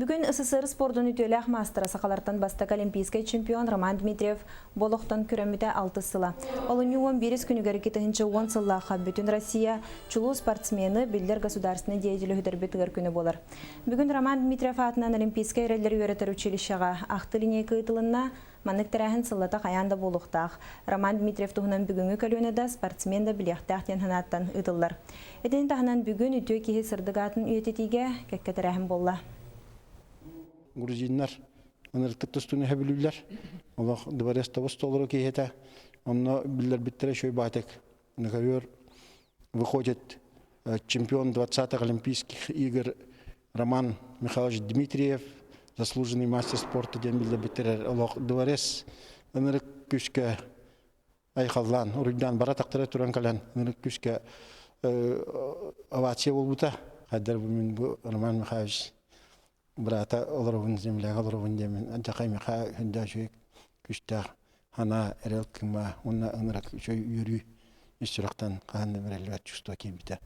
Бүгүн СССР спордун үтүөлээх маастара сахалартан бастакы олимпийскай чемпион Роман Дмитриев бу олохтон күрэммитэ алтыс сыла. Олунньу 11 күнүгэр 2010 сыллаахха бүтүн Россия чулуу спортсмены биллэр государственный деятель үһүдэрбит ыар күнэ буолар. Бүгүн Роман Дмитриев аатынан Олимпийскай эрэллэри үөрэтэр училищеҕа ахты линейка ыытылынна. Маннык тэрээһин сыллата хайаан да буолуохтаах. Роман Дмитриев туһунан бүгүҥҥү көлүөнэ да, спортсмен да билиэхтээх диэн санааттан ыытыллар. Итини таһынан бүгүн үтүө киһи сырдык аатын үйэтитиигэ кэккэ тэрээһин буолла. Грузиннар ынырыктык тустууну сөбүлүүллэр. Олох дворец тобус толору киһитэ. Онно биллэрбиттэрэ үчүгэй баатык. На ковер выходит чемпион 20-х Олимпийских игр Роман Михайлович Дмитриев, заслуженный мастер спорта диэн биллэрбиттэрэ. Олох дворец ынырык күүскэ айхаллаан, уруйдаан бара тахтара туран кэлэн ынырык күүскэ овация буолбута. Хайдар бу мин бу Роман Михайлович быраата олоробун, земляга олоробун диэмин Антахай Михайлович хүндэ үчүгэй күстээх ханаа эрэл кыма уонна ынырык үчүгэй үөрүү ис сүрэхтэн хаһан да бэриллибэт чувство киирбитэ.